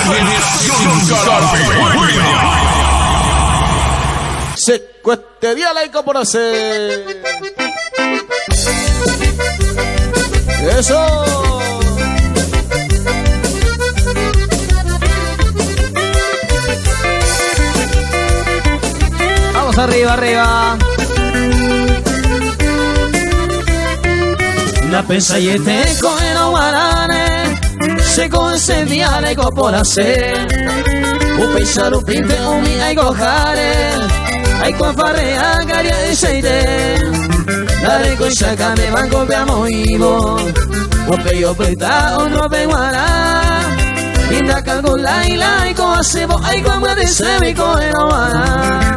Transmisión Carapicuíba. Secuestería laico por hacer. Eso. Vamos arriba, arriba. La pensayete coge guarane, se concedía algo por hacer. Upeisa pinte umi aigo jare, ay con farrea garia eseite. Dale con saca me banco veamos ibo, upeyo peta otro peguara. Inda calcula y la y hacemos ay como de se mi coge no va.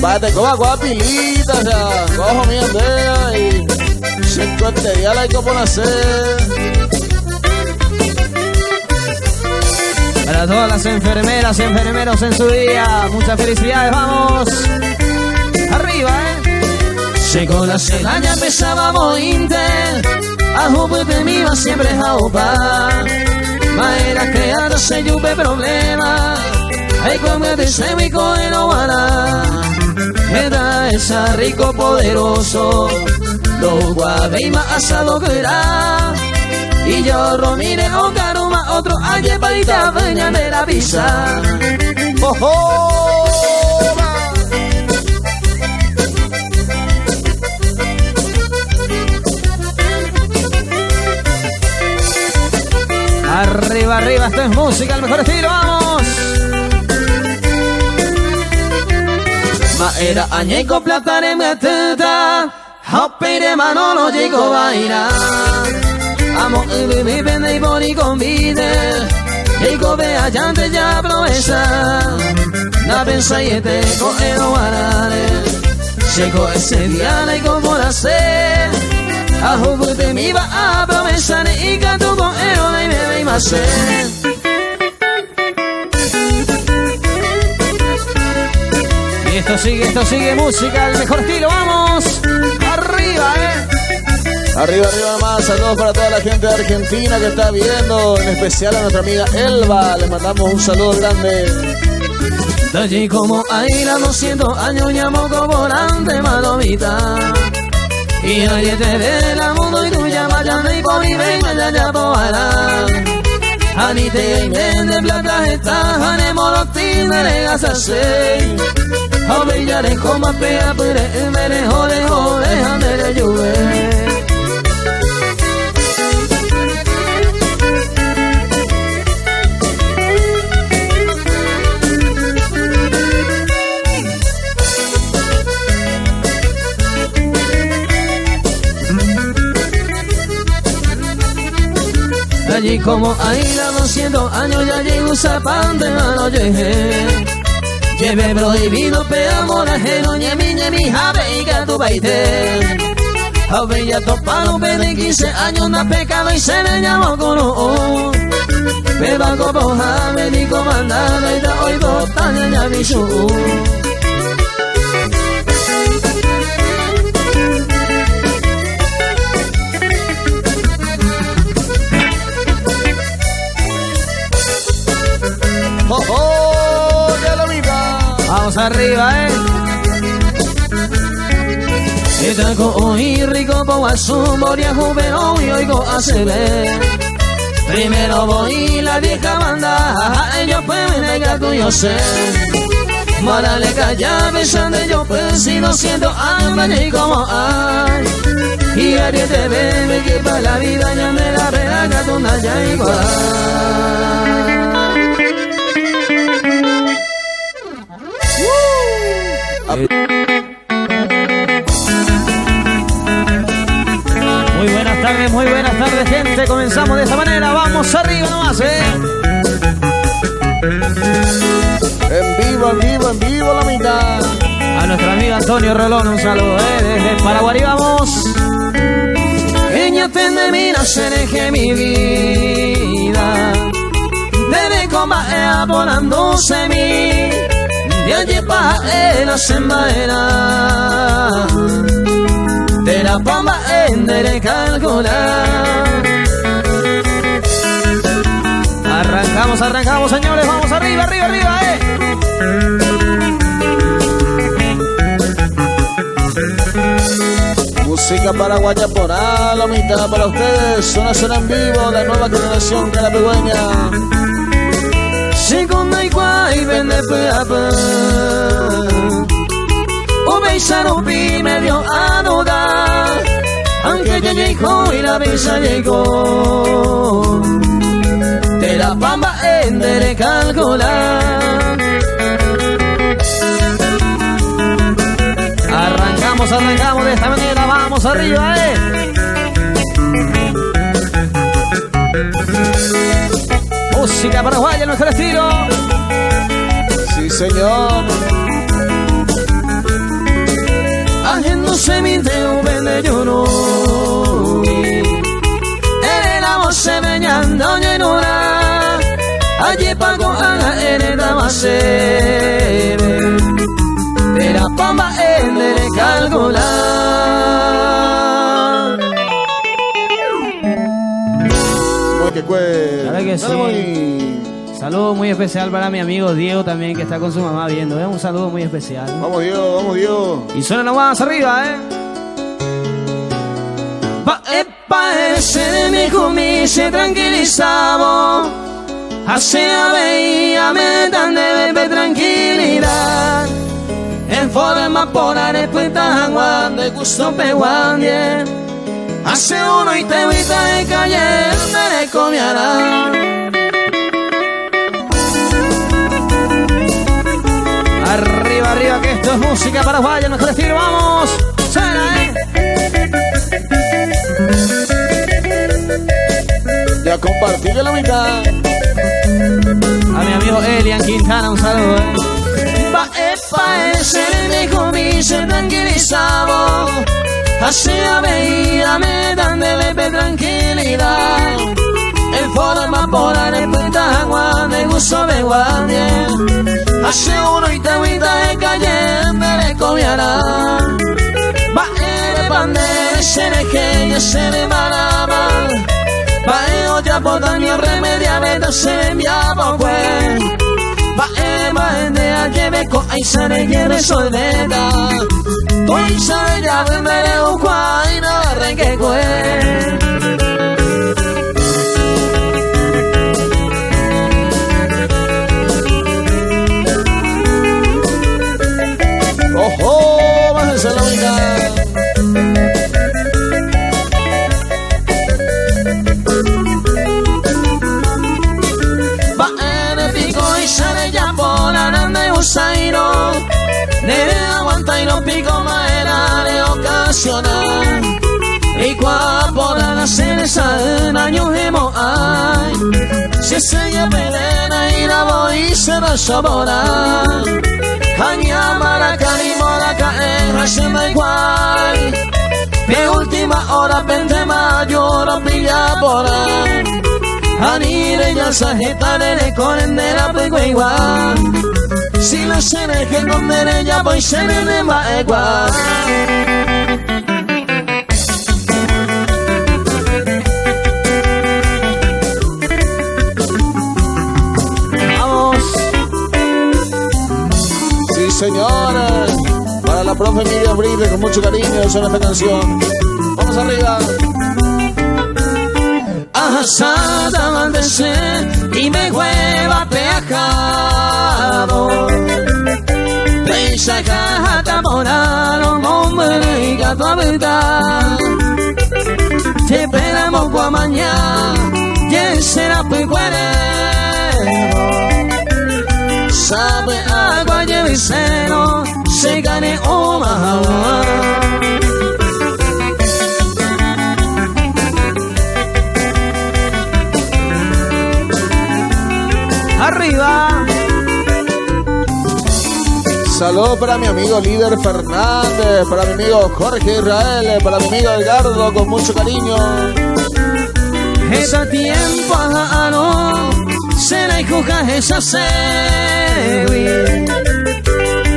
Bate coba guapilita, o sea, cojo mi aldea y secuestería laico por hacer. Para todas las enfermeras y enfermeros en su día, muchas felicidades, vamos. Arriba, eh. Llegó la cena, ya empezaba mointe, a de mi va siempre jaupa. Maera creando se yupe problema, ay como te se mi coge no guará. Era esa rico poderoso, lo guabe y asado que. Y yo romire o caruma otro aye paita veña de la visa. ¡Oh, Arriba, arriba, esto es música, el mejor estilo, vamos. Ma era añeco plata de meteta, hopere manolo llegó vaina. Amo mi vende y bori convide, y go allante ya promesa. Na pensayete co ero guarare, llegó ese día y como la sé. A de mi va a promesa y canto con ero y me ve más. Y esto sigue, música, el mejor estilo, vamos. Arriba, eh. Arriba, arriba más, saludos para toda la gente de Argentina que está viendo, en especial a nuestra amiga Elba, le mandamos un saludo grande. De allí como aira 200 años llamo volante malomita. Y oye te ve la mundo y tú llamas ya me por y venga ya ya poara. Ani te de plata está, ane morotin de legasa se. Ove ya de joma pea pere mere jode jode andere lluve. Allí como ahí la 200 años ya llegó zapán de mano llegué. Lleve prohibido pe amor ajeno ñemi ñemi jabe y gato baite. Ave ya topado pe de 15 años na pecado y se me llamó con un. Pe banco boja me digo mandada y da hoy botana ya mi su. ¡Oh, oh! ¡Ya la vida! Vamos arriba, eh. Esta hoy rico po moria jubero y oigo hacerle. Primero voy la vieja banda, ellos pueden negar que yo sé. Marale calla, besando yo pues si no siento alma ni como hay. Y nadie te ve, me quita la vida, ya me la vea, que tú no ya igual. Muy buenas tardes, muy buenas tardes, gente. Comenzamos de esta manera. Vamos arriba nomás, ¿eh? En vivo, en vivo, en vivo la mitad. A nuestro amigo Antonio Rolón, un saludo, ¿eh? Desde Paraguay vamos. Ella te mira, se mi vida. Debe coma abonándose mi. De allí pa' la semana. De la bomba en de calcular. Arrancamos. Arrancamos, arrancamos, señores. Vamos arriba, arriba, arriba, eh. Música paraguaya por a la mitad para ustedes. Una zona en vivo, la nueva generación carapegüeña. Segunda igual y vende O medio a dudar, aunque ya llegó y la visa llegó. De la pamba en de calcular. Arrancamos, arrancamos de esta manera, vamos arriba, eh. Música paraguaya, nuestro estilo. Sí, señor. Ajeno se minte un vende lloro. Ere la voz se veñando llenura. Allí pago a la hereda base. De la pamba en de calcular. Claro que sí. Saludo muy especial para mi amigo Diego también, que está con su mamá viendo. ¿eh? Un saludo muy especial. Vamos, Diego, vamos, Diego. Y suena nomás arriba, ¿eh? Pa epa ese mi jumi se tranquilizaba. Así veía me dan de bebé tranquilidad. En forma por arepuita agua de gusto peguandie. Hace uno y te evita de calle, me le comiará. Arriba, arriba, que esto es música paraguaya, nuestro estilo, vamos. Suena, ¿eh? Ya compartí la mitad. A mi amigo Elian Quintana, un saludo, ¿eh? Pa epa ese mi jumi se tranquilizaba. Así la veía me dan de bebé tranquilidad. En forma por arepuita agua de gusto de guardia. Hace uno y te agüita de calle me le comiará. Va el pandere se le que se le maraba. Va el otra potaño remedia veta se le enviaba pues. Va el de a lleve co ay se le lleve solveta. Toy sabe ya me le y no arranque cue. ¡Ojo! ¡Bájense la mitad! Va en pico y se le llamó la grande usairo. Nere aguanta y no pico maera de ocasional. Y cua por la cereza en año hemo ay. Si se ya pelena y la voy se va a soborar. Aña maraca ni moraca en hacienda igual. De última hora vente mayor o pilla por ahí. Anire ya sajetare de corendera pego igual. Si la cereje con ya voy se me va igual. Vamos. Sí, señora. Para la profe Miriam Brite, con mucho cariño, suena esta canción. Vamos arriba. Asada maldece y me hueva peajado. Pensa cajata moralo, hombre y gato a verdad. Te esperamos pa' mañana, y será pues. Sabe agua y viceno, se gane o Arriba. Saludos para mi amigo líder Fernández, para mi amigo Jorge Israel, para mi amigo Edgardo, con mucho cariño. Ese tiempo no será esa sewi.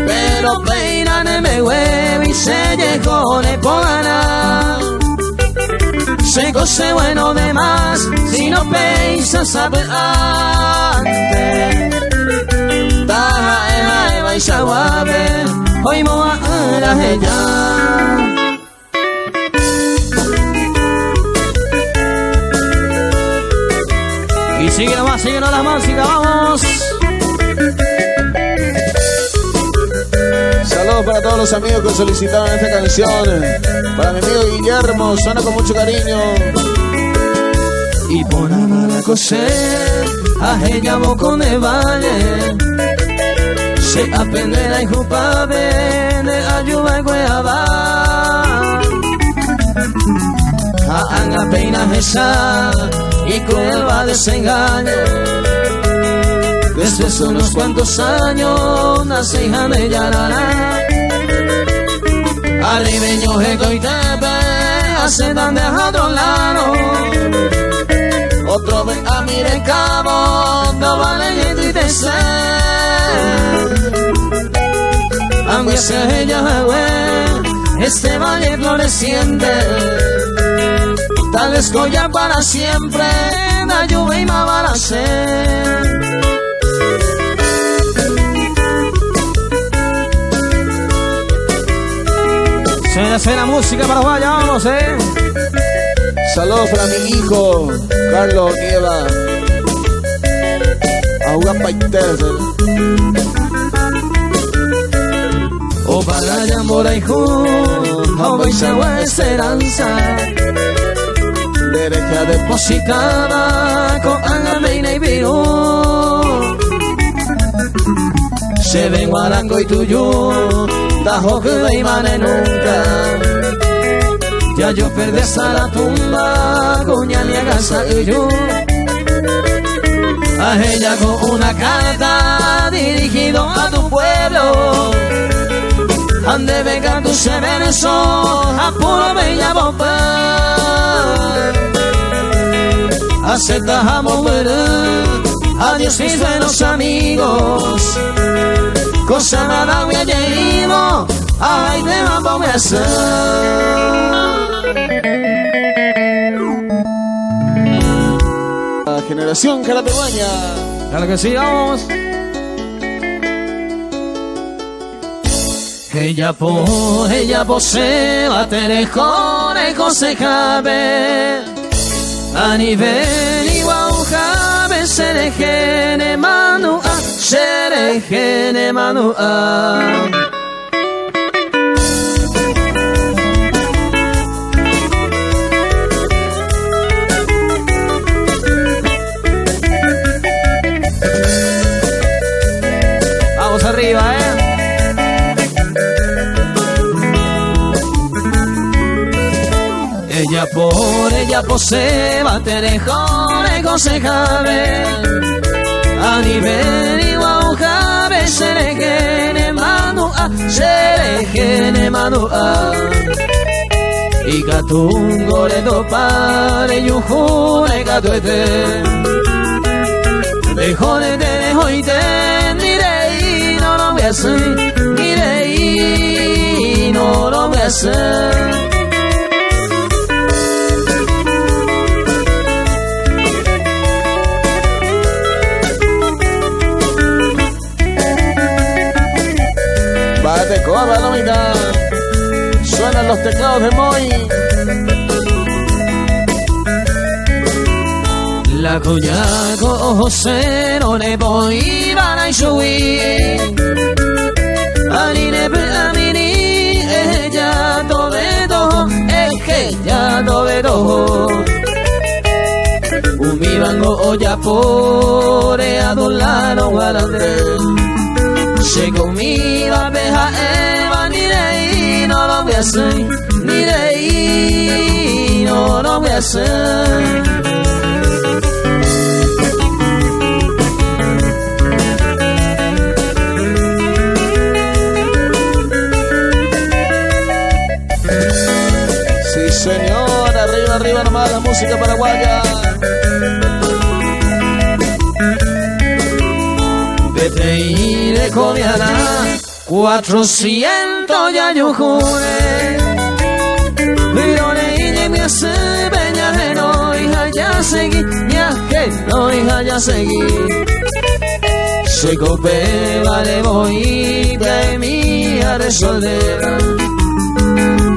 Pero peina me huevi se llegó de pogana. Se goce bueno de más si no pensa sabe ande. Mba'eichaguápe oimo'ã'ỹra heja. Y sigue nomás, sigue la música, vamos. Saludos para todos los amigos que solicitaron esta canción. Para mi amigo Guillermo, suena con mucho cariño. Y por amar a coser, a ella con el valle. Se aprende la jupa de ayuda y guayaba. A peina esa y cueva desengaño. Después de unos cuantos años, nace hija de Yarara. Arribeño jecoitepe, hace dan de otro lado. Otro vez a mire cabo, no vale y tristeza. Aunque sea ella este valle floreciente. Tal vez ya para siempre, la lluvia y mabalacé. Suena, suena música paraguaya, vamos, eh. Saludos para mi hijo, Carlos Nieva. A jugar paiter. O para Yamboraijú, o Boisawa esperanza. Derecha depositada con Ana Meina y Virú. Se ven guarango y tuyo, tajo que y mane nunca. Ya yo perdí hasta la tumba, cuña ni casa y yo. A ella con una carta dirigido a tu pueblo. Ande venga tu se verso, a puro bella bomba. Acepta a mover, adiós mis buenos amigos. Cosa nada voy a llegar, ay de mambo me hace. La generación Carateguaña. Claro que sí, vamos. Ella po, ella posee, batere, jose jabe. A nivel igual jabe, serejene manua, serejene manua. Vamos arriba, eh. Ella por ella posee, batere, jore, jose jabe. A nivel igual jabe, serejene manua, serejene manua. Y gatungo le do pare, yujure gatuete. De jore de hoite, nirei, no lo voy a hacer, nirei, no lo voy a hacer. Bate, corra la mitad. Suenan los teclados de Moy. La collago José no le voy para subir. Anine amini ella tobedo, ella tobedo. Umi bango olla pore adulano guarandre. Se conmigo abeja eva nirei, no lo voy a hacer, nirei, no lo voy a hacer. Sí, señor, arriba, arriba nomás la música paraguaya. Vete y de comiana, 400 ya yo juré. Pero le y me hace peña no hija ya seguí, ya que no hija ya seguí. Che pévare voi pya'emi arresolver.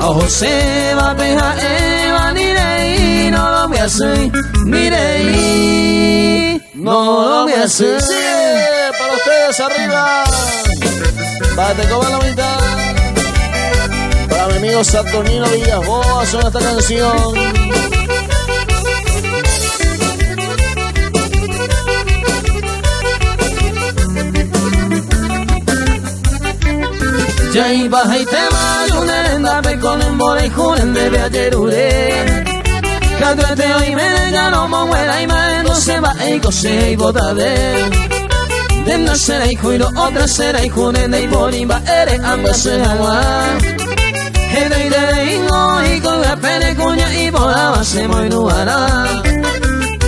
Ha ohosévape ha'éva ni rei no lo mbyasýi, ni rei no lo mbyasýi. Sigue para ustedes arriba. Bate como la mitad. Para mi amigo Saturnino Villasboa suena esta canción. Jaipahaitéma yune rendápe ko ne mborayhu ndéve ajerure. Katuete oimérõ jaromongueráima endose mba'éiko che aipotave. Nde ndacherayhúirõ ótra cherayhúne ndaipóri mba'ére ambyasy hag̃ua. Hetaitereíngo oiko yvapére kuña iporãva chemoirũvarã.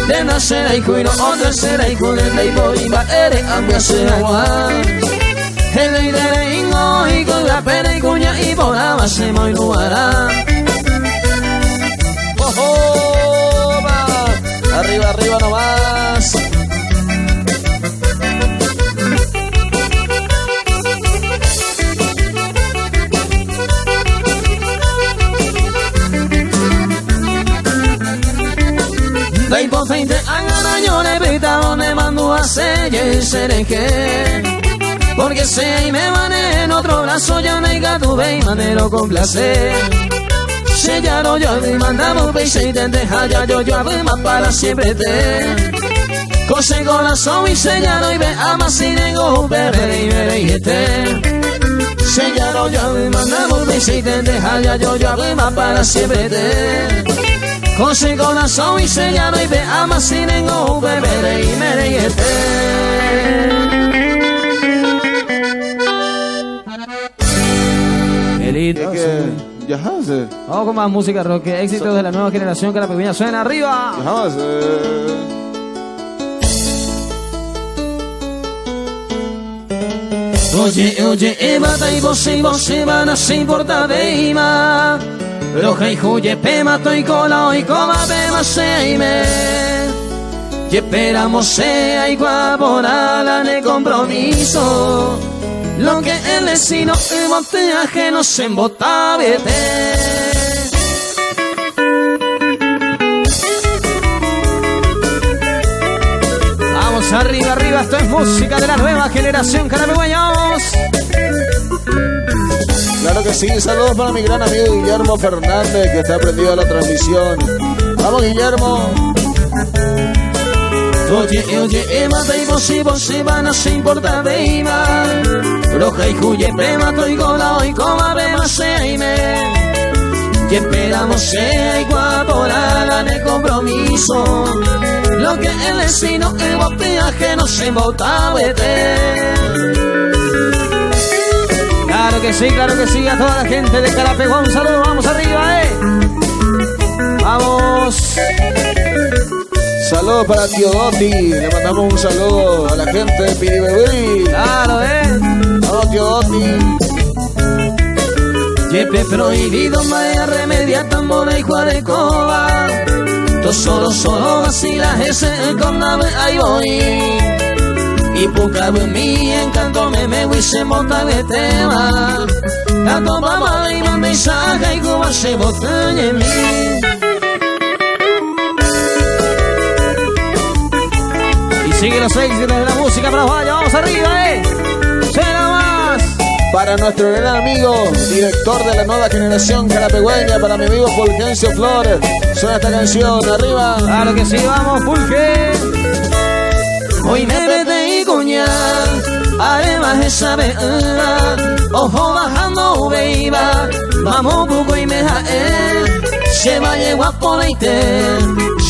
Nde ndacherayhúirõ ótra cherayhúne ndaipóri mba'ére ambyasy hag̃ua. Hetaitereíngo oiko yvapére kuña iporãva chemoirũvarã. ¡Ojo! Arriba, arriba nomás. Ndaipotainte ág̃a rañorepyta onemandu'ase jey che rehe. Porque che aimévane en otro brazo ya ndaikatuvéima ne rocomplace. Che ja rojoavýma ndamupeichaitente ha jajojoavýma para siempre te. Ko che corazón che ja roipe'áma sirengo upépe reimereiete. Che ja rojoavýma ndamupeichaitente ha jajojoavýma para siempre te. Ko che corazón che ja roipe'áma sirengo upépe reimereiete. Qué lindo. Es que ya hace. Vamos con más música, Roque. Éxitos de la nueva generación que la pequeña suena arriba. Ya hace. Oye, oye, Eva, dai vos, vos, Eva, no se importa veima. Roja y juye, pema, toy cola, hoy coma, pema, se me. Y esperamos sea igual por ala de compromiso. Lo que el vecino y monte ajeno se embota, vete. Vamos arriba, arriba, esto es música de la nueva generación, Carapeguaños. Claro que sí, saludos para mi gran amigo Guillermo Fernández que está prendido a la transmisión. Vamos Guillermo. Oye, oye, Eva, dai vos, vos, Eva, no se importa veima. Roja y juye, pema, toy cola, hoy coma, bema, se me. Y esperamos sea igual por ala de compromiso. Lo que el vecino, el bote ajeno se embota, vete. Claro que sí, claro que sí, a toda la gente de Carapeguá un saludo, vamos arriba, Vamos. Saludos para Teodoti, le mandamos un saludo a la gente de Piribebuy. Claro, Vamos, Teodoti. Yepe prohibido, maya remedia, tambora y juarecoba. To solo, solo vacila ese con nave, ahí voy. Y poca mi encanto me me se monta de tema. Tanto mamá y manda y saca y cuba se bota en mí. Y sigue los éxitos de la música paraguaya, vamos arriba, ¡Suena más! Para nuestro gran amigo, director de la nueva generación carapegüeña, para mi amigo Fulgencio Flores, suena esta canción, arriba. Claro que sí, vamos, Fulge. Hoy me vete y cuña, además esa vea, ojo bajando beiba, vamos buco y me jae, se va guapo leite,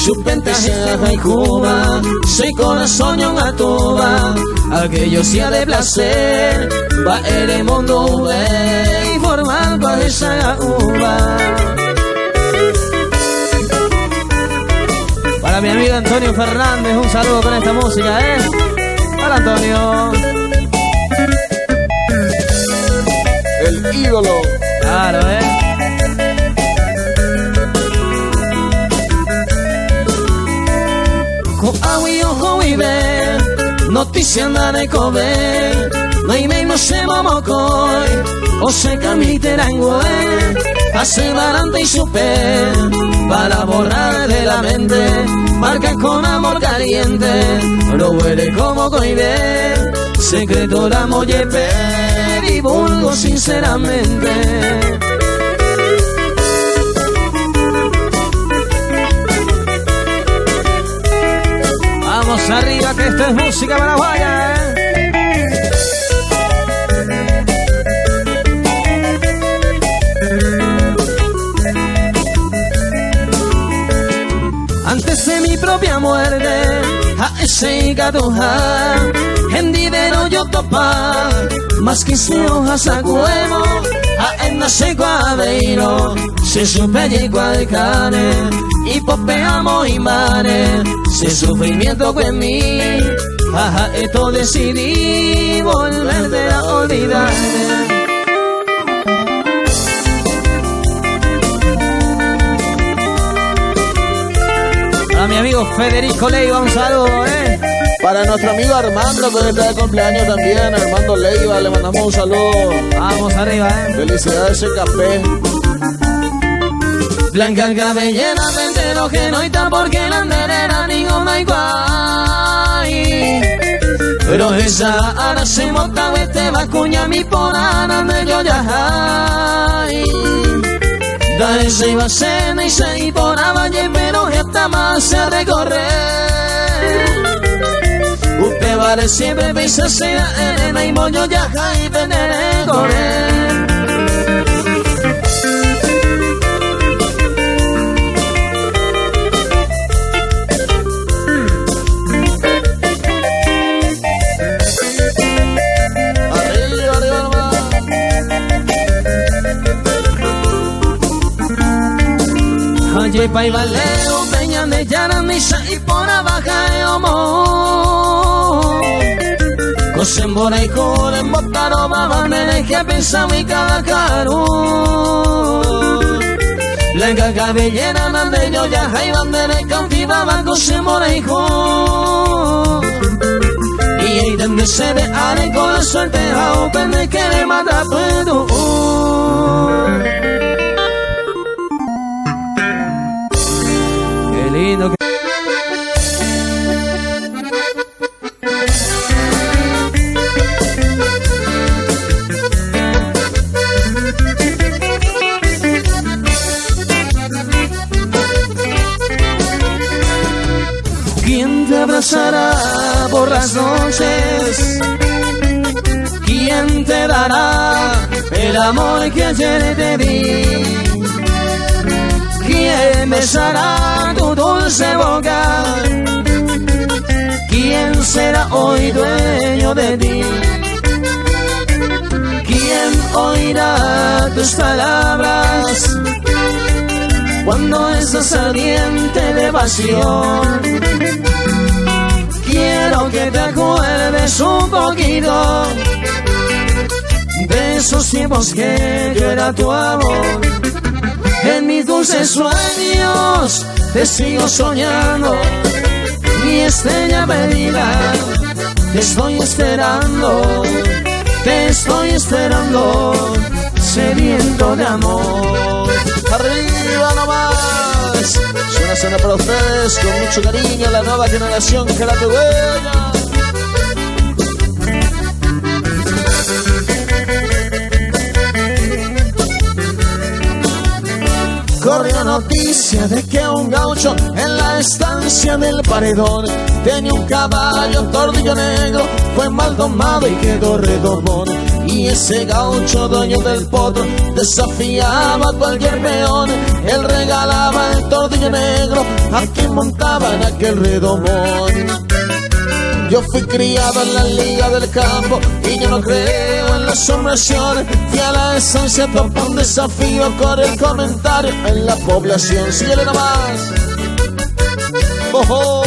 su pente se y Cuba, soy corazón y una tuba, aquello sea de placer, va el mundo ve, y formal con esa uva. Para mi amigo Antonio Fernández, un saludo con esta música, Hola, Antonio. El ídolo. Claro, Con agua y ojo vive, no Noticia ndarekove, noiméimo che momokõi, osẽka mi térãngue, asyvarãnte ichupe, para borrar de la mente, marca con amor caliente, roguereko mokõive, secreto ramo jepe, divulgo sinceramente. Vamos arriba que esto es música paraguaya, ¿eh? Antes de mi propia muerte, a ese ikatuha, hendivérõ jotopa, más que se ohasakuévo, ha'e ndachekuaavéirõ, che chupe ajeikuaakáre, ipope amoĩmbáre, che sufrimiento kuemi, ha ha'e todesidi volverte a olvidar. A mi amigo Federico Leiva, un saludo, ¿eh? Para nuestro amigo Armando, que hoy está de cumpleaños también, Armando Leiva, le mandamos un saludo. Vamos arriba, ¿eh? Felicidades, café. Blanca cabellera, vente que no está porque la anderera ninguna igual. Pero esa ahora se mota vete vacuña mi porana de yo ya hay. Da ese iba cena y se y por valle pero esta más se recorrer. Usted vale siempre pisa sea elena y moño ya hay venere correr. Arriba, arriba, nomás. Oye, pa' y valeo, peña de llana, misa y por abajo, homo. Cosembora y core, botaro, babane, que pensaba y cada caro. Blanca cabellera, mande yo ya, y bandera, cautivaba, cosembora y core. Y ahí donde se ve, are con la suerte, a open, que le mata, puedo. Qué lindo que... ¿Quién te abrazará por las noches? ¿Quién te dará el amor que ayer te di? ¿Quién besará tu dulce boca? ¿Quién será hoy dueño de ti? ¿Quién oirá tus palabras cuando estás ardiente de pasión? Quiero que te acuerdes un poquito de esos tiempos que yo era tu amor. En mis dulces sueños te sigo soñando, mi estrella perdida, te estoy esperando, te estoy esperando, sediento de amor. Arriba nomás. Suena, suena para ustedes con mucho cariño la nueva generación que la huella. Corrió noticia de que un gaucho en la estancia del paredón tenía un caballo tordillo negro, fue mal domado y quedó redomón. Y ese gaucho dueño del potro desafiaba a cualquier peón. Él regalaba el tordillo negro a quien montaba en aquel redomón. Yo fui criado en la liga del campo y yo no creo en la sombración. Fui a la estancia, topó un desafío con el comentario en la población. Síguele nomás. ¡Oh, oh!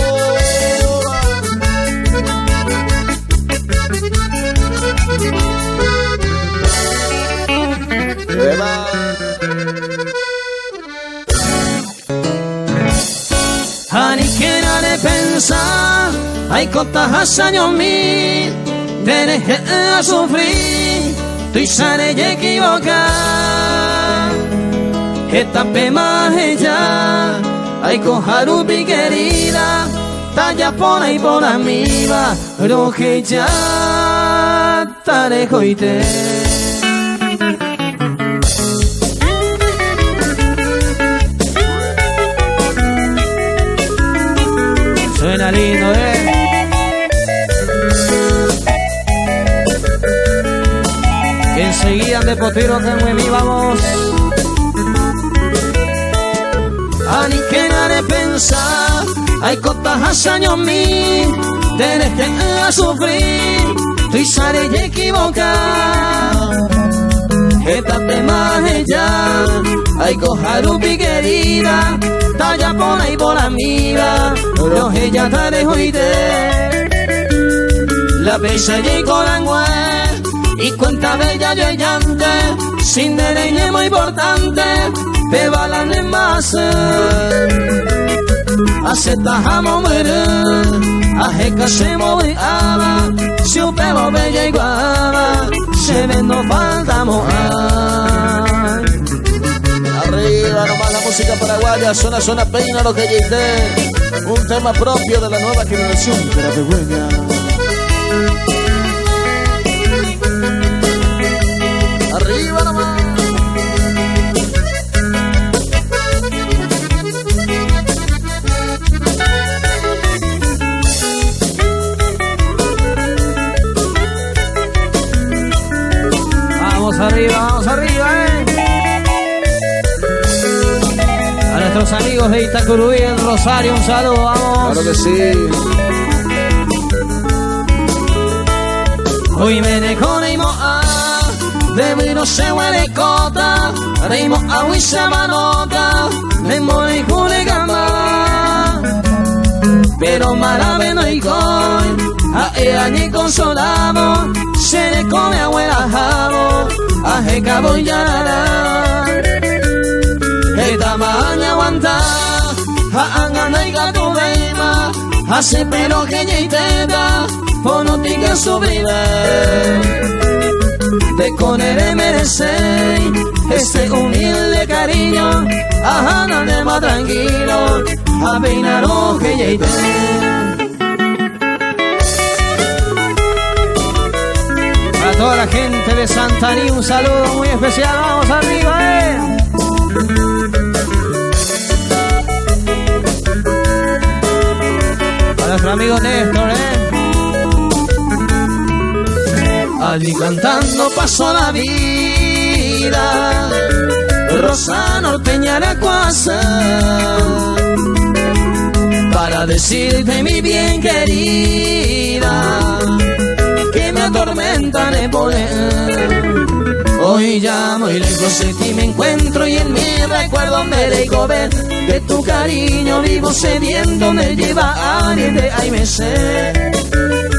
Eva. Ani que de pensar. Aikóta hasañomi, nderehe'ỹ asufri, tuicha rejekivoka. Hetapéma aheja, aikoha rupi querida, talla porã iporãmíva, roheja tarehoite. Suena lindo, eh. Enseguida de Potero acá en Huemí, vamos. Ani que de pensar, hay cotas hasañomi, tenés que a sufrir, tuicha y equivocar. Hetapéma aheja, aikoha rupi querida, talla por ahí por amiga, roheja tarehoite. La bella llegó la y cuenta bella yo llante, sin dereñe muy importante, pe balane más. Acepta jamo muere, ajeca se mueve aba, si upebo bella iguala, se ve no falta mojar. Arriba nomás la música paraguaya, suena, suena peina lo que llegué. Un tema propio de la nueva generación carapegüeña. Arriba nomás. Vamos arriba, vamos arriba, A nuestros amigos de Itacurubí en Rosario, un saludo, vamos. Claro que sí. Hoy me dejó Neimoa, de no se huele cota, Neimoa huisa manota, me mori gama. Pero marabe no y coy, a ella ni consolamos, se le come abuela jabo, a jeca voy yarara. Esta maña aguanta, a anga y gato veima, hace pero que intenta, por no tinga su vida. De con él merece este humilde cariño, ajá, no más tranquilo, a peinar que A toda la gente de Santaní, un saludo muy especial. Vamos arriba, A nuestro amigo Néstor, Allí cantando pasó la vida, Rosa norteña la cuasa, para decirte mi bien querida, que me atormentan el poder. Hoy ya muy lejos de ti me encuentro y en mi recuerdo me dejo ver de tu cariño vivo sediento me lleva a de ay me sé.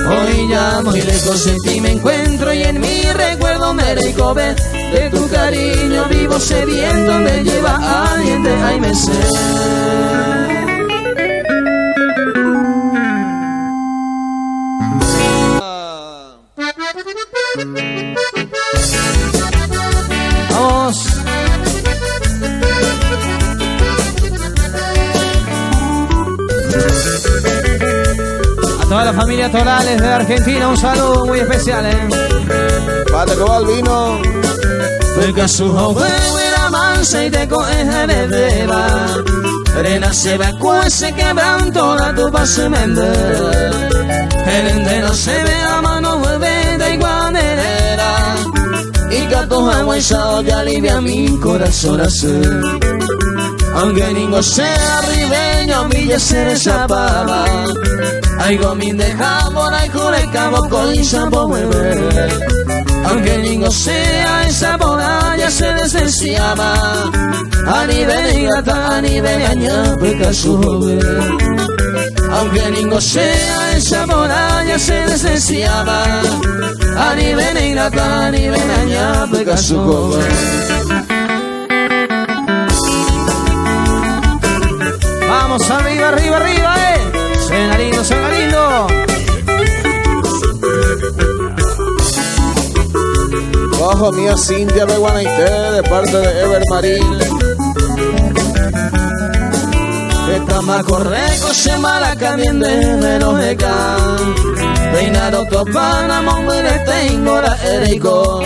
Hoy ya muy lejos de ti me encuentro y en mi recuerdo me dejo ver de tu cariño vivo sediento me lleva a de ay me sé. Vamos. A toda la familia Torales de Argentina, un saludo muy especial, Pata que va el vino. Porque su joven era mansa y te coge de Frena se va ese quebranto la tu pase mende. El entero se ve a mano vuelve de igual manera. Y gato agua ya alivia mi corazón así. Aunque ningo sea ribeño, a mí ya se desapaba. Algo mi deja por ahí con cabo con sapo mueve. Aunque ningo sea esa bola ya se deseaba. A nivel gata, a nivel aña, peca su joven. Aunque ningo sea esa bola ya se deseaba. A nivel gata, a nivel aña, peca su joven. Vamos arriba, arriba, arriba, Suena lindo, suena lindo. Ojo mía Cintia Beguanaite de parte de Ever Marín. Hetama korreko che maraca miende roheka Péina rotopána mombyretéingo ra'e reiko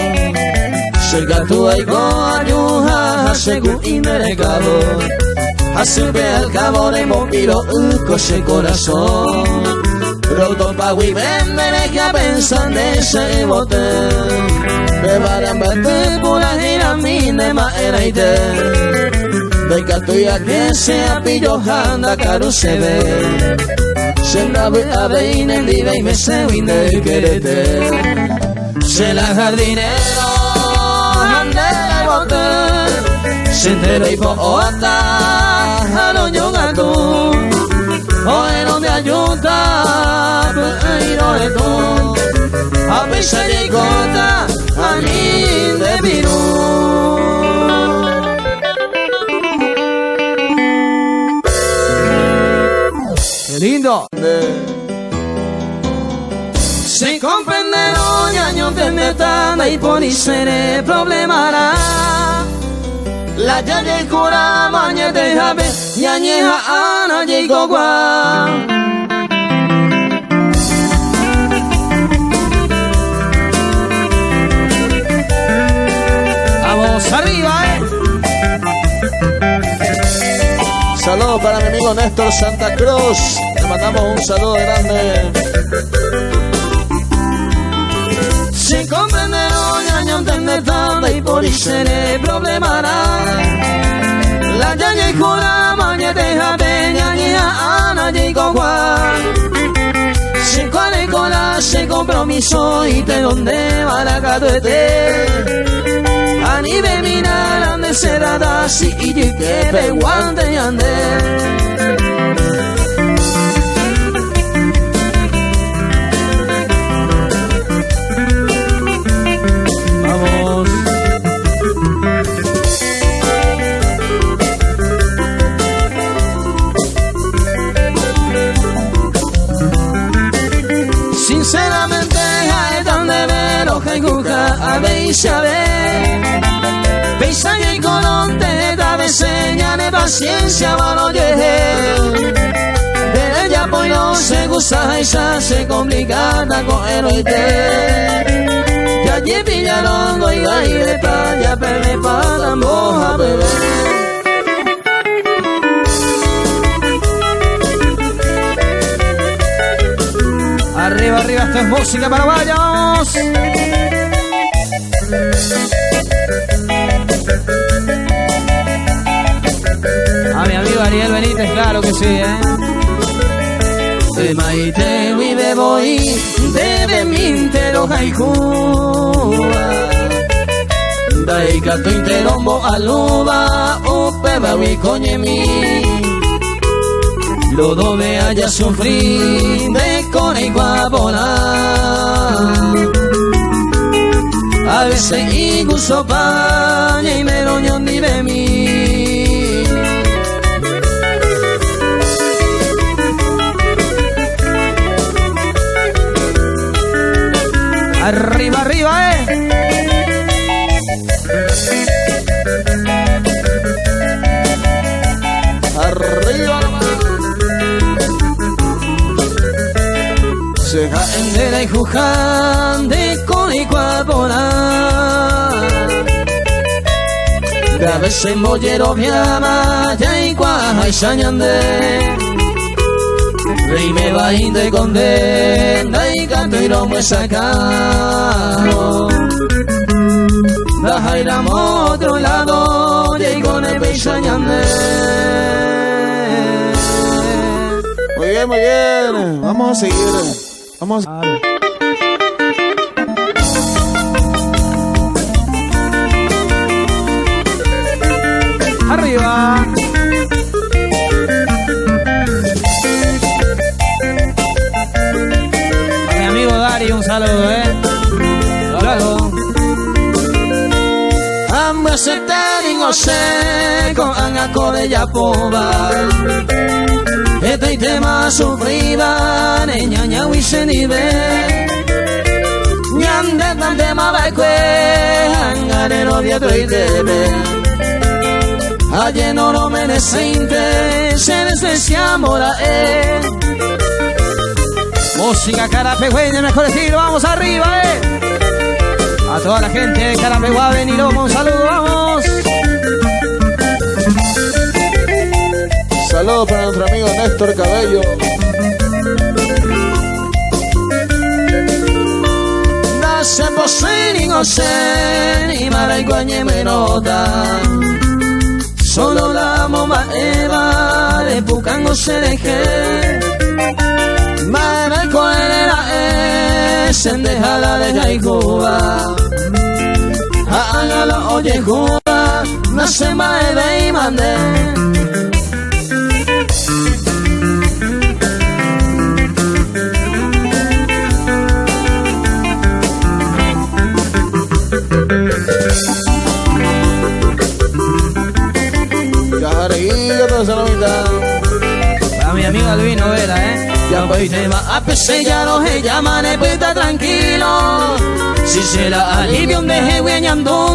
Che katu aiko ajuha ha che ku'i nde rekávo Hasýpe al cabo rembopiro'y ko che korasõ Rotopa guive nde rehe apensa nde che yvoty Pévare ambyasy puraheirami nde mba'erãite Ndaikatúi ake che apijoha ndakaru chéve Che ndavy'avéi nendive aimeségui nde ykerete Che la jardinero ha nde la yvoty Che nde roipo'óta ha roñongatu Oérõ nde ajúta py'ỹi rohetũ Ha péicha jaikóta ani nde piru. ¡Qué lindo! Se comprenderó ñañontendéta ndaipóri chere problemarã La jajekuráma añetehápe ñañeha'ãrã jaikogua. Vamos arriba, eh. Saludos para mi amigo Néstor Santa Cruz. Le mandamos un saludo grande. Se comprenderó ñañontendéta ndaipóri chere problemarã La jajekuráma añetehápe ñañeha'ãrã jaikogua Che kuarekóra che compromiso itenondéva katuete Anive mirar ande cerrada si ijyképe guante ñande. Vamos. Sinceramente ha'éta ndéve rohayhuha avei che ave Péicha jaikorõnte heta vece ñane paciencia varojehe Nderejapoirõ che gustaháicha che complikáta ko'ẽrõite Jajepillarõ ndoivaírepa japerdepa mbohapyve. Arriba, arriba, esto es música paraguaya, vamos. A mi amigo Ariel Benítez, claro que sí, ¿eh? Ymaite guive voi ndevemínte rohayhúva Ndaikatúinte rombo'alúva upévagui ko ñemi Rodove aja sufrí nde koreigua porã A veces igustopa ñaimérõ ñondivemi. Arriba, arriba, eh. Arriba Che ha'e nde rayhuha nde koreigua porã Nde ave che mbojeroviáma jaikuaaháicha ñande Reime vai nde ko nde ndaikatúi romyesakã Ndaháiramo otro lado jaikóne péicha ñande. Muy bien, muy bien. Vamos a seguir. Vamos a... Arriba. A mi amigo Dari, un saludo, ¿eh? Luego. Ambyasete ningo che ko'ág̃a ko rejapóva Hetaitéma asufríva reñañagui chendive Ñande tantéma va'ekue. jeroviatoitépe. Aje no lo mereciste, se despreciamos ra'e. Música carapehueña, mejor estilo, vamos arriba, eh. A toda la gente de Carapeguá, Beniloma, un saludo, vamos. Saludos para nuestro amigo Néstor Cabello. Solo la bomba eva de pucango se deje. Mara coerera es dejala de jaijuba. Hágalo oye juba, no se mae y mande. Para mi amigo Albino Vera, ¿eh? Ya voy de a pesar ya no se llaman, pues tranquilo. Si se la alivio un deje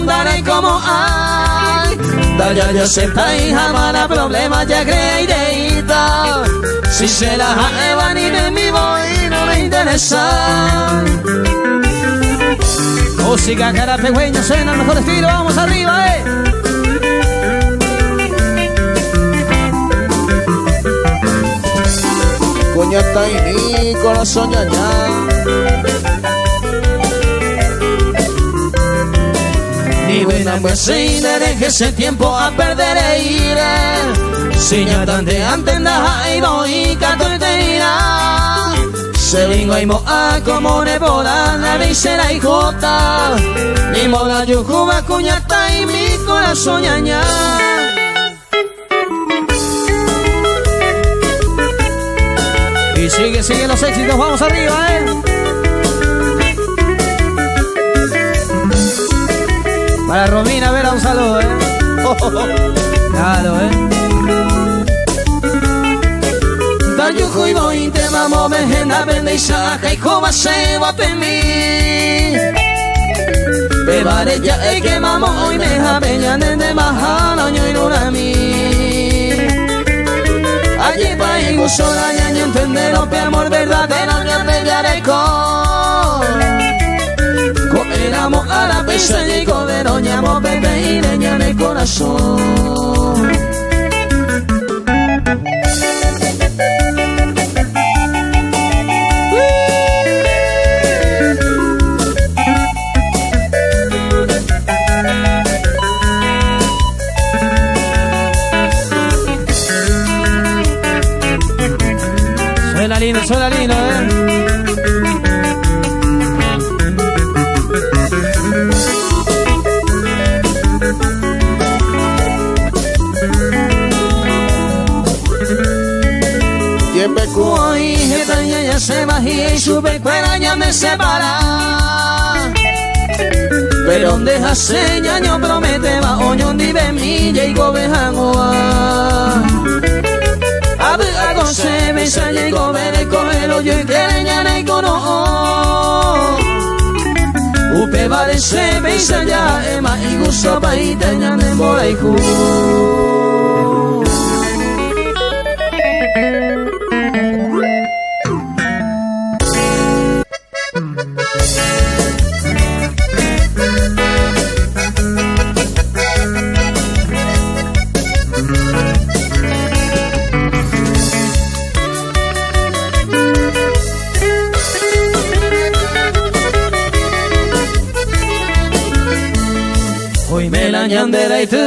daré como ay. Da ya ya se está hija mala problema ya creída. Si se la jeva ni de mi voy no me interesa. Música carapehueña suena el mejor estilo, vamos arriba, eh. Cuñata y mi corazón ñaña. Ni buena pues si deje ese tiempo a perder e iré. Si ya tan de antes y voy te irá. Se vengo y moa como nebola, la será y jota. Ni mola yujuba cuñata y mi corazón ñaña. Y sigue, sigue los éxitos, vamos arriba, eh. Para Romina Vera un saludo, eh. Claro, eh. Dayuju y voy te mamo bejena bendeisa y como se va mi. Bebare ya e que mamo hoy me japeña nende mahana ño y mi. Allí pa y sola ñaño entender pe amor verdadero ñande con. Éramos a la pesa y codero ñamo bebé y leña en el corazón. Suena lindo, suena lindo, eh. Ya se y su pecuera ya me separa. Pero donde hace ño promete va oño di mi y gobejangoa. Abu ago se besa y gobere cogelo yo y quiere ñane cono. Upe vale se besa ya ema y gusto pa y te ñane boraiku. Hoy me la ñanderaitu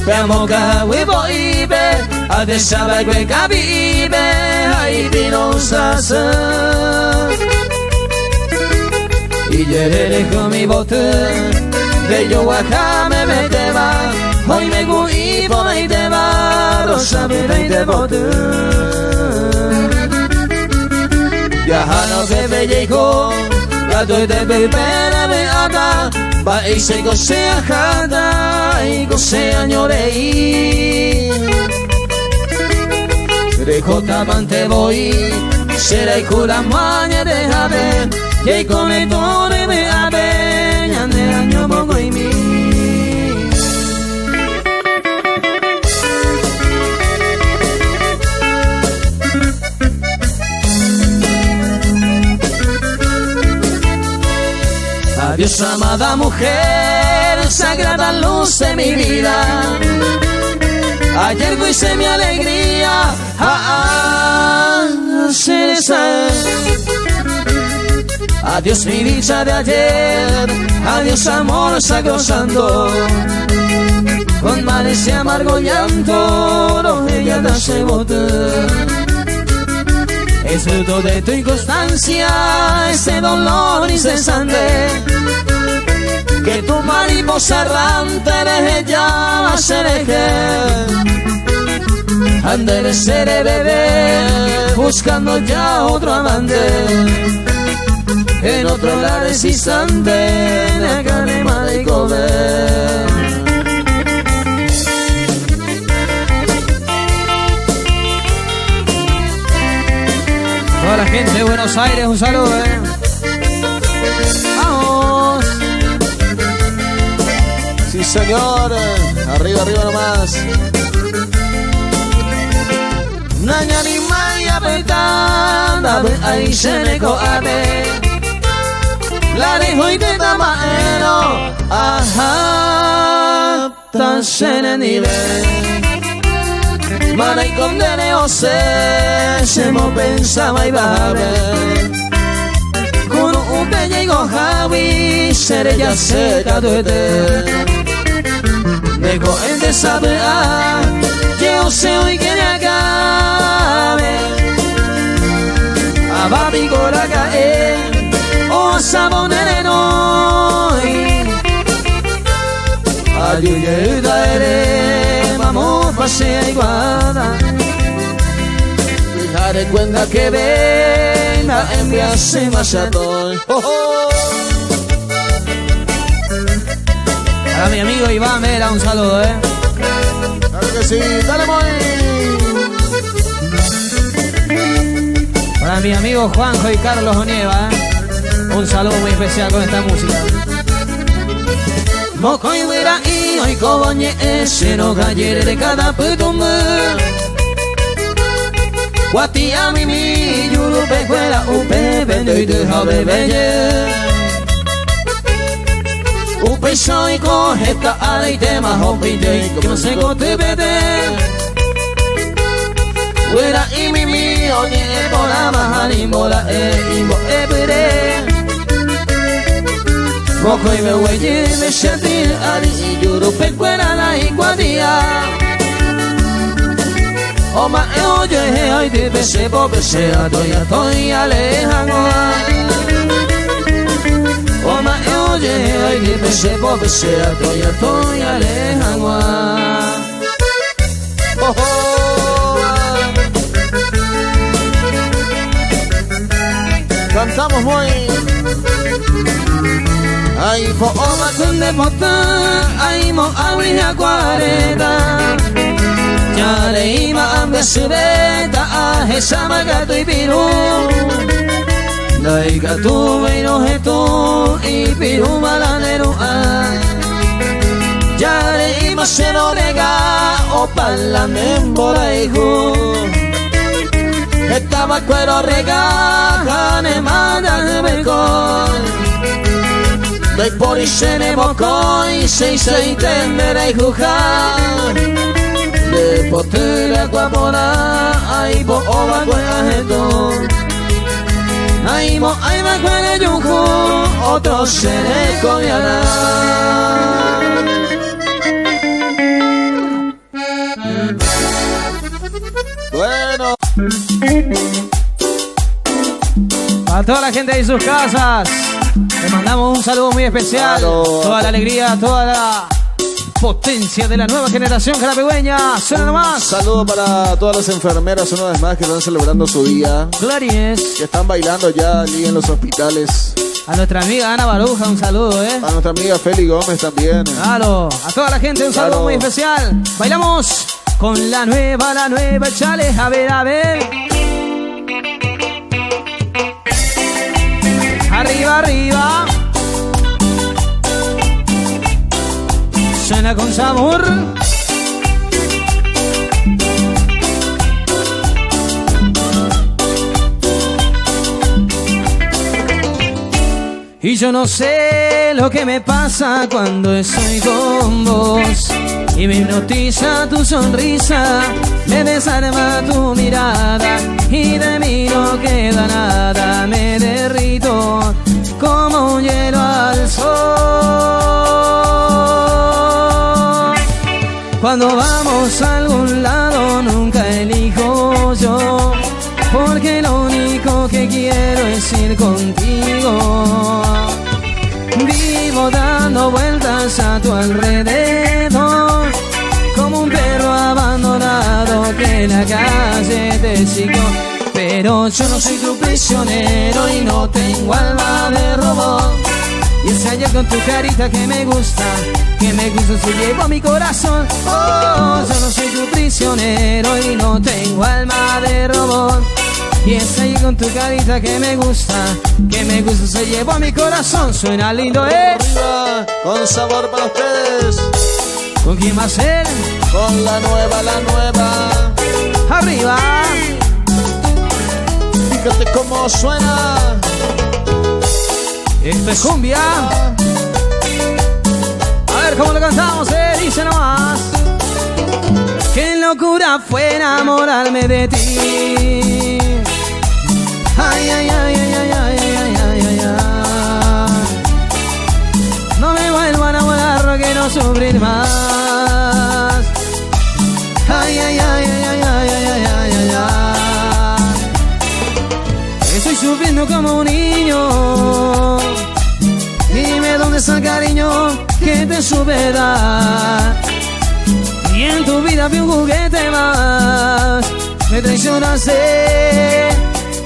Peamoka wibo ibe Adesaba kwe kabi ibe Haiti no sasa Y yerere con mi bote De yo me meteba Hoy me guibo me teba Rosa me te bote Ya no que bellejo La doy de bebé me aga Ba ise go se jada y go se añorei Rejota mante voy Será y cura maña de jabe Que come tore me abe Ñane año mongo y mi. Adiós amada mujer, sagrada luz de mi vida. Ayer fuiste mi alegría, ah, ah, Adiós mi dicha de ayer, adiós amor sacrosanto. Con males y amargo llanto, no ella te bote. Es fruto de tu inconstancia, ese dolor incesante. Que tu mariposa errante deje ya se Han de ser bebé, buscando ya otro amante. En otro lar es instante, de carne y comer. Toda la gente de Buenos Aires, un saludo, eh. ¡Vamos! Sí, señor. Arriba, arriba nomás. Nañani maya betana be ai seneko ame La dejo y te tamaero Ajá tan sene nive Mana y condene o se se mo pensaba y babe Kuru upe llego javi sere ya se caduete Nego ende sabe a que o se hoy que me acabe. Ababi cae o sabonere noi. Ayuda ere vamos pasea iguada. Daré cuenta que venga enviarse más a oh, oh. Para mi amigo Iván Vera, un saludo, eh. Claro que sí, dale muy. Para mi amigo Juanjo y Carlos Onieva, ¿eh? Un saludo muy especial con esta música. Mokoi wera i oi koboñe ese no gallere de cada putumbu. Guati a mi mi yuru pejuela upe vendo y deja bebeye. Upe soy cojeta aleite majo pinte que se cote bebe. Wera i mi mi oñe bola mahani bola e imbo e bere. Mokoi me huelle me shanti ari i yuru pejuela la iguadia. Oma e oye he ay de bese bo bese a toya toya lejangoa. Oma e oye he ay de bese bo bese a toya toya lejangoa. Oh, oh. Cantamos muy. Ay, po, Oma kunde pota ay mo awi aguareda. Yare ima ambe subeta a hesama gato y piru. Dai gatu veino hetu y piru malaneru a. Yare ima se no rega o pala membora ihu. Estaba cuero rega jane manda berkon. Dai por y se ne mokoi sei sei temere juja. De potere guapona ai bo oba heto. Ai mo ai ma cuere yuju otro se ne comiará. Bueno. A toda la gente de sus casas, le mandamos un saludo muy especial. Claro. Toda la alegría, toda la potencia de la nueva generación jarapegüeña. Suena nomás. Saludo para todas las enfermeras una vez más que están celebrando su día. Clarines. Que están bailando ya allí en los hospitales. A nuestra amiga Ana Baruja, un saludo, A nuestra amiga Feli Gómez también. Claro. A toda la gente, un saludo Claro. muy especial. Bailamos con la nueva, chale. A ver, a ver. Arriba, arriba. Suena con sabor. Y yo no sé lo que me pasa cuando estoy con vos. Y me hipnotiza tu sonrisa, me desarma tu mirada y de mí no queda nada, me derrito como un hielo al sol. Cuando vamos a algún lado nunca elijo yo, porque lo único que quiero es ir contigo. Vivo dando vueltas a tu alrededor, como un perro abandonado que en la calle te siguió. Pero yo no soy tu prisionero y no tengo alma de robot. Y es ayer con tu carita que me gusta, que me gusta, se llevó mi corazón. Oh, yo no soy tu prisionero y no tengo alma de robot. Y es ahí con tu carita que me gusta, que me gusta, se llevó mi corazón. Suena lindo, ¿eh? Arriba, con sabor para ustedes. ¿Con quién va a ser? Con la nueva, la nueva. Arriba. Fíjate cómo suena. Esto es cumbia. A ver cómo lo cantamos, dice nomás. Qué locura fue enamorarme de ti. Ay, ay, ay, ay, ay, ay, ay, ay, ay, ay. No me vuelvo a enamorar, no quiero sufrir más. Ay, ay, ay, ay, ay, ay, ay, ay, ay, ay. Estoy sufriendo como un niño. Dime dónde está el cariño que te supe dar. Y en tu vida vi un juguete más. Me traicionaste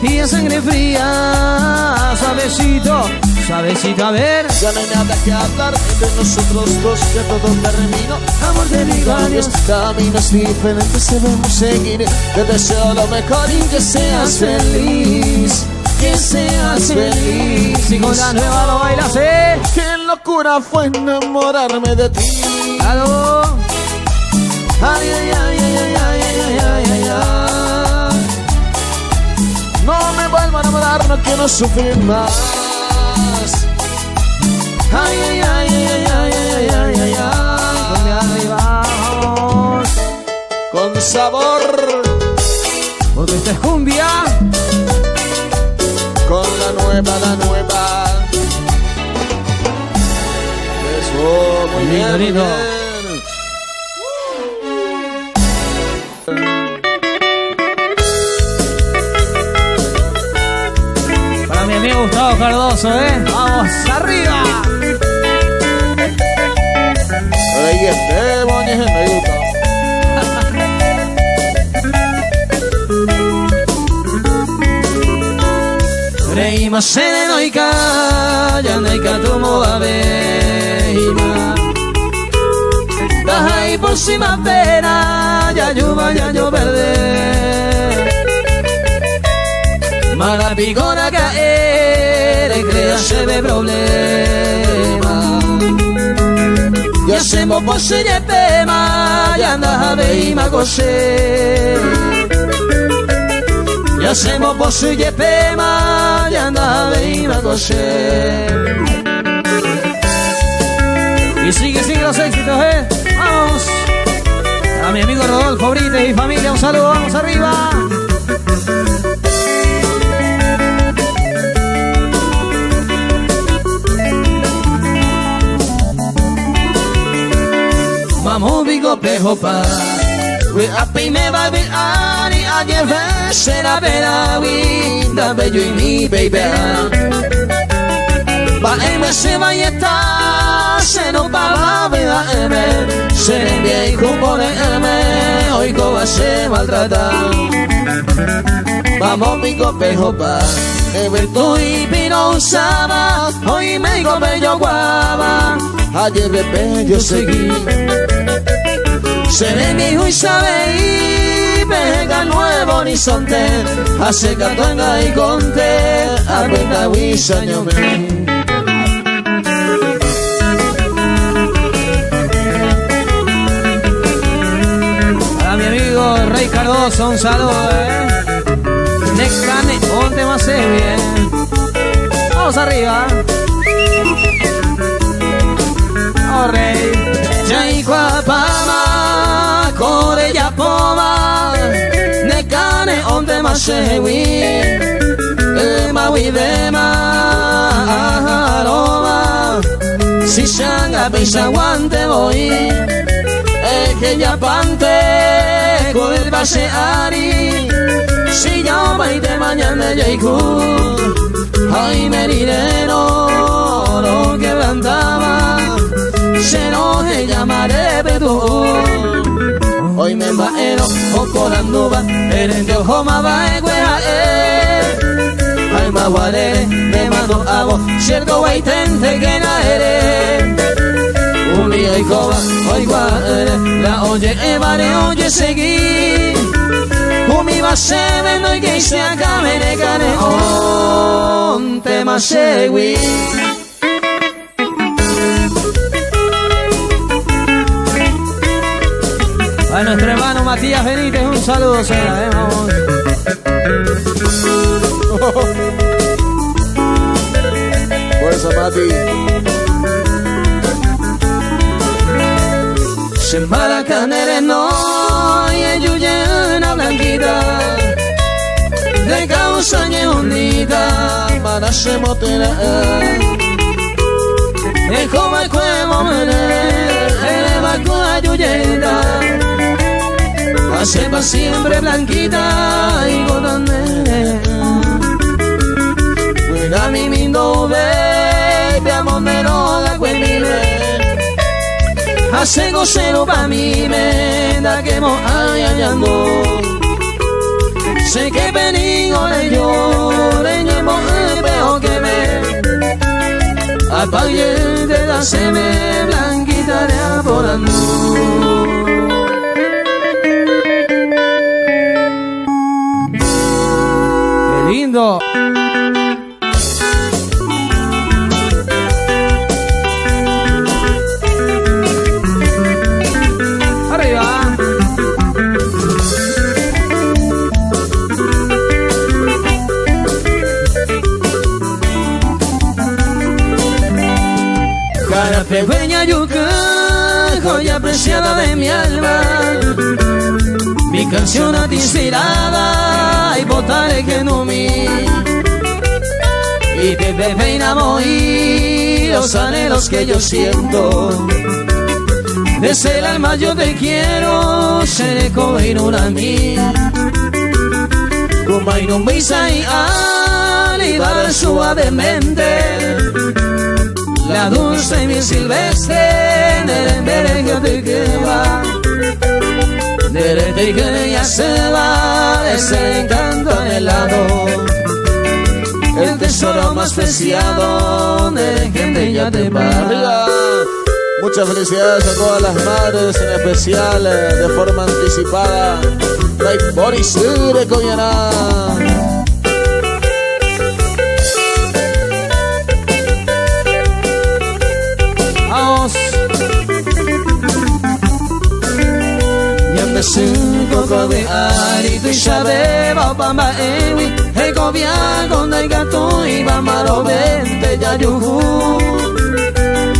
y a sangre fría. Suavecito, suavecito, a ver. Ya no hay nada que hablar entre nosotros dos, ya todo terminó. Amor, te digo adiós. Caminos diferentes debemos seguir. Te deseo lo mejor y que seas feliz. Que seas feliz. Y con la nueva lo bailas, ¿eh? Qué locura fue enamorarme de ti. Claro. Ay, ay, ay, ay, ay, ay, ay, ay, ay, ay. No me vuelvo a enamorar, no quiero sufrir más. Ay, ay, ay, ay, ay, ay, ay, ay, ay. Con arriba, vamos. Con sabor. Porque esta es cumbia. Con la nueva, la nueva. Eso, muy Lindo, bien, muy lindo. bien. Para mi amigo Gustavo Cardoso, ¿eh? ¡Vamos arriba! Ahí Esteban, me gusta. Reima sereno y calla, naika tomo abeima. Baja y por si más pena, ya lluvia, ya yo perder. Mala picona caer, crea se ve problema. Y hacemos por si pema, ya anda a beima coser. Y hacemos por si pema, ya anda a beima coser. Y sigue, sigue los éxitos, ¿eh? Vamos. A mi amigo Rodolfo Brites y familia, un saludo, vamos arriba. Vamos, bigo, pejo, pa. We api me va vi ani ayer será vera wi da bello y mi baby. Va M se va y está se no va va ve a M se envía y cupo de M hoy go a se maltrata. Vamos bigo pejo pa. Eberto y Pino usaba hoy me digo bello guava. Ayer bebé yo seguí. Se ve mi hijo y sabe y pega nuevo horizonte. Hace catanga y conte, a cuenta huizaño me. Para mi amigo Rey Cardoso, un saludo, ¿eh? Necane, ponte más bien. Vamos arriba. chehegui Yma guivéma aha'arõva Si changa peichaguánte voi Ehejapánte culpa che ári Si jaopaitéma ñande jaiku Ha oime rirérõ roquebrantáva Che rohejámare pytu'u Oime mba'érõ oporandúva Erénte ohóma va'ekue ha'e Ha ymaguarére nemandu'ávo Ciertoguaiténte kena ere Umi oikóva oikuaa'ỹre La oje'évare ojesegi Umíva chéve ndoikéi che akãme Nekane'õntema chégui. A nuestro hermano Matías Benítez, un saludo, será, ¿eh? Vamos. Fuerza, Mati. Che mbaraka ne renói eju jeýna blanquita Nde causa ñehundíta para che motera'ỹ Eho va'ekue mombyry ere va'ekue aju jeýta Ha chépa siempre blanquita aikóta nde Guyra mimi ndouvéi pe amo nde rógakue ndive Ha chéko che rupamíme ndakemo'ãi añandu Che képe ningo reju reñembo'y pe okẽme Apáy jeýnte tasẽme Blanquita reaporandu. ¡Qué lindo! Arriba. Cara pequeña yuca, joya preciada de mi alma. Mi canción a ti inspirada y botaré que no mi. Y te peina voy los anhelos que yo siento. Desde el alma yo te quiero, seré como a mí. Como y alivar suavemente la dulce y mi silvestre nerembere te que va Nerete que ya se va ese encanto anhelado el tesoro más preciado de gente ya te va. Muchas felicidades a todas las madres, en especial de forma anticipada. Boris Coñará. Vamos. Ñande sy koko ari tuichaveva opa mba'égui hekoviáko ndaikatúiva marovénte jajuhu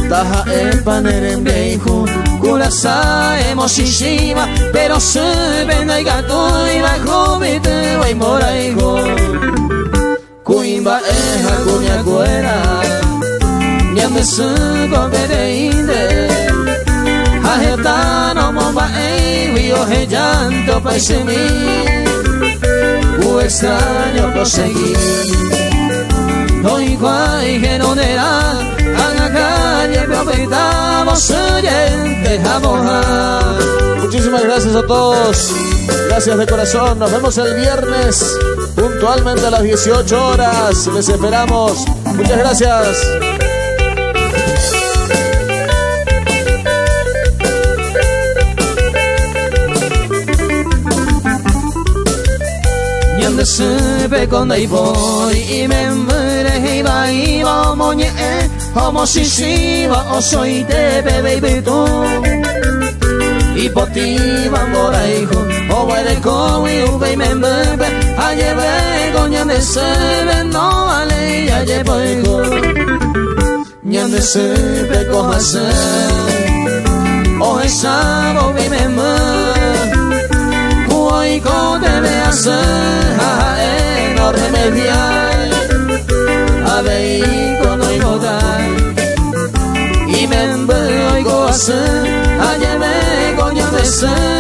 Taha'épa ne rembiayhu Kurasa emochichĩva pero sýpe ndaikatúiva hupytýva imborayhu Kuimba'e ha kuñakuéra Ñande sy ko peteĩnte Ha heta nomomba'éigui ohejánte opaichemi Ku extraño proseguir Ndoikuaái henonderã Ág̃a calle pe opytávo sýjente ha pohã. Muchísimas gracias a todos. Gracias de corazón. Nos vemos el viernes puntualmente a las 18 horas. Les esperamos. Muchas gracias. Ñande sýpe ko ndaipóri imembyre he'ivaíva omoñe'ẽ omochichĩva osoite peve ipytũ Ipotĩva mborayhu oguerekógui upe imembýpe ajeve ko ñande sýpe ndovaléi jajepoyhu Ñande sýpe ko hasy ohechávo imemby Ku oikotevẽ Hasẽ ha ha'e norremediái, avei ko noipotái. Imemby oiko asy, ajeve ko ñandesẽ.